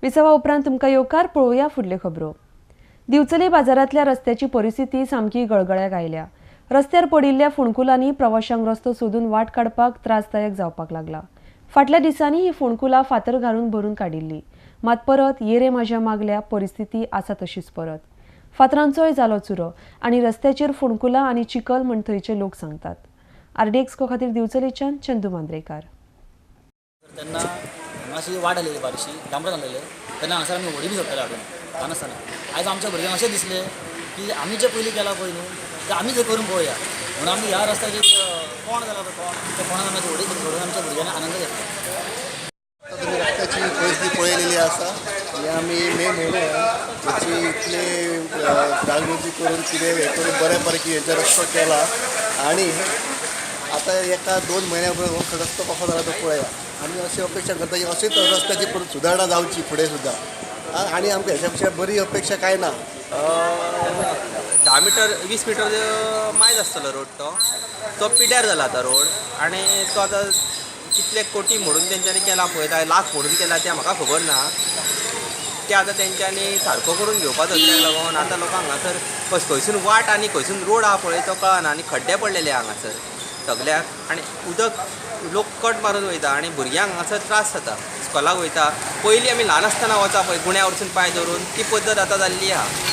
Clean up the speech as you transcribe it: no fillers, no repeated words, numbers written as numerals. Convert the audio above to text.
विसवा उपरांत तुमकां येवकार. पळोवया फुडल्यो खबरो. दिवचले बाजारांतल्या रस्त्याची परिस्थिती सामकी गळगळ्याक आयल्या. रस्त्यार पडिल्ल्या फोंडकुलांनी प्रवाशांक रस्तो सोदून वाट काडपाक त्रासदायक जावपाक लागला. फाटल्या दिसांनी ही फोंडकुलां फातर घालून भरून काडिल्ली, मात परत येरे माझ्या मागल्या परिस्थिती आसा तशीच परत. फातरांचोय जालो चुरो आनी रस्त्याचेर फोंडकुलां आनी चिखल म्हण थंयचे लोक सांगतात. आरडीएक्स खातीर दिवचलेच्यान चंदू मांद्रेकार. तेन्ना मातशी वाट आलेली, बारीकशी डांबर घातलेले, तेन्ना हांगासर आमी व्हडी बी सोडटाले हाडून ल्हान आसतना. आयज आमच्या भुरग्यांक अशें दिसलें की आमी जें पयलीं केलां पळय न्हू, तें आमी थंय करून पळोवया म्हणून आमी ह्या रस्त्याचेर कोण जाला तो कोण त्या कोणाक आमी व्हडी सोडून आमच्या भुरग्यांनी आनंद घेतला. आता तुमी रस्त्याची परिस्थिती पळयलेली आसा. हे आमी मे म्हयन्यान हेची इतले डागडुजी करून कितें हें करून बऱ्या पैकी हेचो रस्तो केला आनी आतां एका 2 म्हयन्या उपरांत हो रस्तो कसो जाला तो पळया. आमी अशी अपेक्षा करता की अशीच रस्त्याची परत सुदारणा जावची फुडें सुद्दां आनी आमकां हेच्या पेक्षा बरी अपेक्षा कांय ना. 10 मिटर 20 मिटर मायज आसतलो रोड, तो तो पिड्यार जाला आतां रोड. आनी तो आतां कितले कोटी म्हणून तेंच्यांनी केला पळय, लाख म्हणून केला तें म्हाका खबर ना. ते आतां तेंच्यांनी सारको करून घेवपाचो. तेका लागून आतां लोकांक हांगासर खंयसून वाट आनी खंयसून रोड आहा पळय तो कळना आनी खड्डे पडलेले हांगासर सगल्याक. आनी उदक लोक कट मारून वयता आनी भुरग्यांक हांगासर त्रास जाता. स्कॉलाक वयता पयलीं आमी ल्हान आसतना वता पळय गुण्या वरसून पांय दवरून, ती पद्दत आतां जाल्ली आहा.